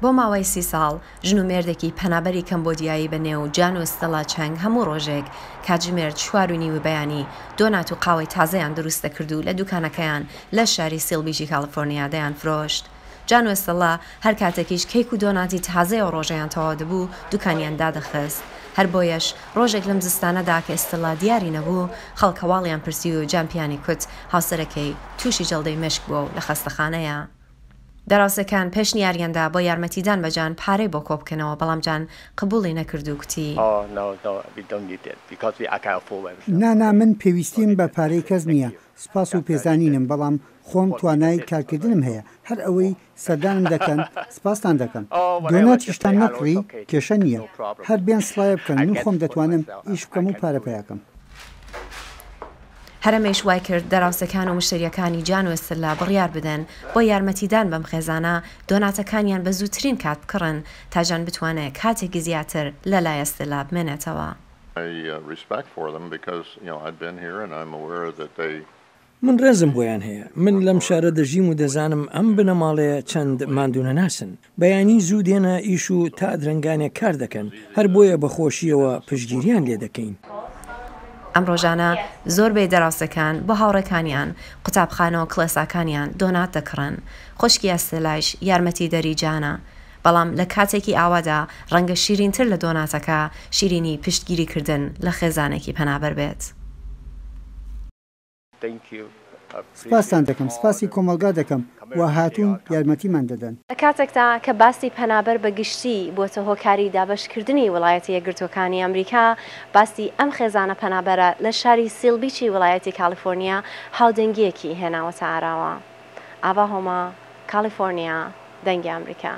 بۆ ماوەی سی ساڵ، ژن و مێردێکی پەنابەری کەمبۆدیایی بە نێو جان و ستێلا چەنگ هەموو ڕۆژێک کاتژمێر چوار و نیوی بەیانی دۆنات و قاوەی تازەیان دروست دەکرد و لە دوکانەکەیان لە شاری سیڵ بیچی کالیفۆرنیا دەیانفرۆشت. جان و ستێلا هەر کاتێکیش کەیک و دۆناتی تازەی ئەو ڕۆژەیان تەواو دەبوو دوکانیان دادەخست. هەر بۆیەش ڕۆژێک لەم زستانەدا کە ئستێلا دیاری نەبوو، خەڵک هەواڵیان پرسی و جان پیانی کوت هاوسەرەکەی تووشی جەڵدەی مێشک بووە و لە خەستەخانەیە. دراوسێکان پێشنیاریان دا بۆ یارمەتیدان بە جان پارەی بۆ کۆبکەنەوە، بەڵام جان قبوڵی نەکرد و کوتی. نا نا من پێویستیم بە پارەی کەس نییە، سوپاس و پێزانینم، بەڵام خۆم توانای کارکردنم هەیە، هەر ئەوەی سەردانم دەکەن سوپاستان دەکەم. دۆناتیشتان نەکڕی کێشە نییە، هەر بێن سڵاوێ بکەن، من خۆم دەتوانم ئیش بکەم و پارە پەیاکەم. هەرەمەیش وای کرد دراوسێکان و مشتەرییەکانی جان و ستلا بڕیار بدەن بۆ یارمەتیدان بەم خێزانە دۆناتەکانیان بە زووترین کات بکڕن تا جان بتوانێ کاتێکی زیاتر لە لای ستلا بمێنێتەوە. من ڕێزم بۆیان هەیە. من لەم شارە دەژیم و دەزانم ئەم بنەماڵەیە چەند ماندوونەناسن. بەیانی زوو دێنە ئیش و تا درەنگانێک کار دەکەن، هەر بۆیە بە خۆشییەوە پشتگیریان لێ دەکەین. ئەم ڕۆژانە زۆربەی دراوسێکان بۆ هاوڕێکانیان، قوتابخانە و کڵێساکانیان دۆنات دەکڕن. خوشکی ئەستێلایش یارمەتیدەری جانە. بەڵام لە کاتێکی ئاوادا ڕەنگە شیرینتر لە دۆناتەکە شیرینی پشتگیریکردن لە خێزانێکی پەنابەر بێت. سپاستان دەکەم، سپاسی کۆمەڵگا دەکەم وا هاتوون یارمەتیمان دەدەن. لە کاتێکدا کە باسی پەنابەر بە گشتی بووەتە هۆکاری دابەشکردنی وڵایەتە یەکگرتووەکانی ئەمریکا، باسی ئەم خێزانە پەنابەرە لە شاری سیڵ بیچی وڵایەتی کالیفۆرنیا هاودەنگییەکی هێناوەتە ئاراوە. ئاڤا هۆما، کالیفۆرنیا، دەنگی ئەمریکا.